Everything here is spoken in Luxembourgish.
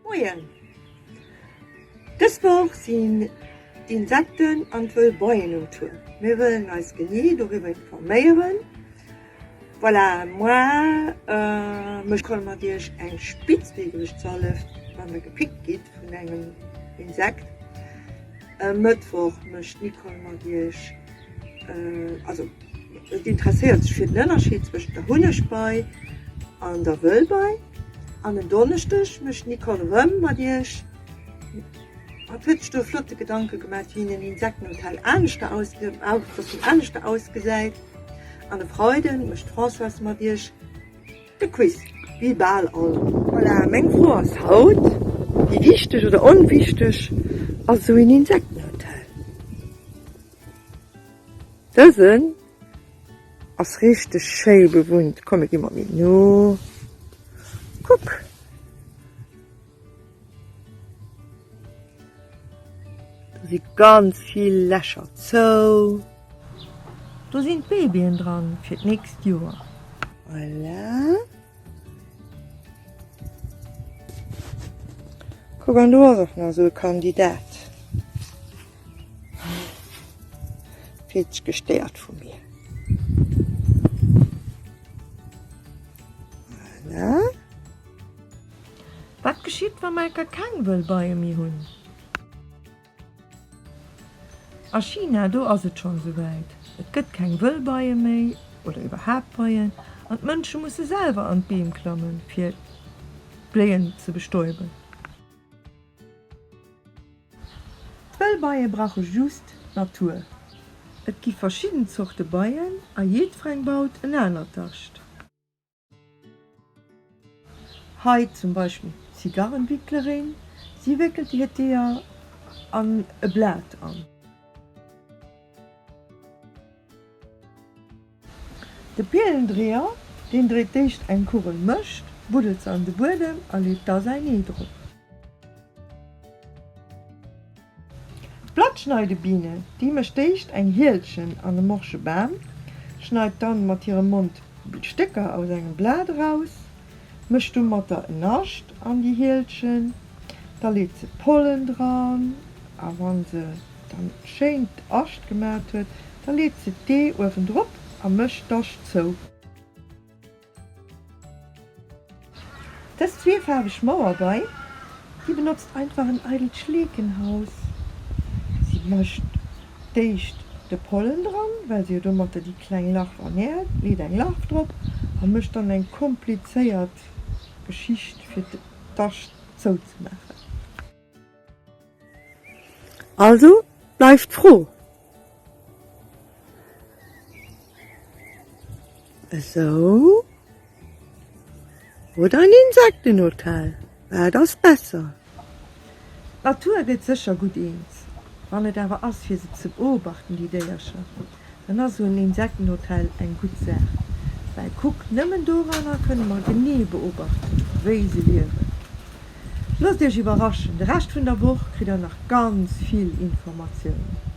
Moien! Dës Woch sinn d'Insekten an d'wëll Beien um Tour. Mir wëllen eis genee doriwwer informéieren. Voilà, moar mécht d'Nicole mat iech eng Spitzwegerich-Zalef, wann der gepickt gitt vun engem Insekt. E Mëttwoch mécht d'Nicole mat iech, also et interesséiert sech fir den Ënnerscheed zwëschent der Hunnegbei an der Wëllbei. An en Donneschdeg mécht d'Nicole erëm mat iech, hatt huet sech do e flotte Gedanke gemaat, wéi en Insektenhotel aneschter aneschter ausgesäit. An e Freiden mécht d'Françoise mat iech de Quiz, wéi bal all. Voilà, meng Fro ass haut, Wéi wichteg oder onwichteg ass esou een Insektenhotel? Dësen ass richteg schéi bewunnt. Komm mir gi mol méi no. Kuck. Do si ganz vill Lächer zou. Do sinn d'Babyen dran fir d'nächst Joer. Voilà. Kuck an do ass och nach esou e Kandidat. Fillt sech gestéiert vu mir. Voilà. Wat geschitt wa mer enker keng wëll Beie méi hunn? A China, do ass et schonn esouwäit, et gëtt keng wëll Beie méi oder iwwerhaapt Beien an d'Mënsche musse selwer an d'Beem klammen, fir d'Bléien ze bestäuben. D'Wëllbeie brauche just d'Natur. Et gi verschidden Zorte Beien a jiddwereng baut en anert Ascht. Hei zum Beispill d'Zigarrenwicklerin, si wéckelt hiert Eeër an e Blat an. De Pillendreeër, deen dréit d'éischt eng Kugel Mëscht, buddelt se an de Buedem a leet da säin Ee drop. D'Blattschneidebine, déi mécht d'éischt eng Hielchen an e morsche Bam, schneit dann mat hirem Mond Stécker aus engem Blat eraus, mécht domatter en Nascht an déi Hielchen, da leet se Pollen dran a wann se dann schéin d'Ascht gemat huet, da leet se d'Ee uewendrop a mécht d'Ascht zou. Dës zweefaarweg Mauerbei, déi benotzt einfach en eidelt Schleekenhaus. Si mécht d'éischt de Pollen dran, well se jo domatter déi kleng Larv ernährt, leet eng Larv drop a mécht dann eng komplizéiert Geschicht fir d'Ascht zouzemaachen. Also bleift d'Fro, Esou oder en Insektenhotel, wat ass besser? D'Natur gëtt sécher gutt eens. Wann et awer ass fir se ze beobachten, déi Déiercher, dann ass esou en Insektenhotel eng gutt Saach, well kuck, nëmmen doranner kënne mer genee beobachten, wéi se liewen. Loosst Iech iwwerraschen, de Rescht vun der Woch kritt der nach ganz vill Informatiounen.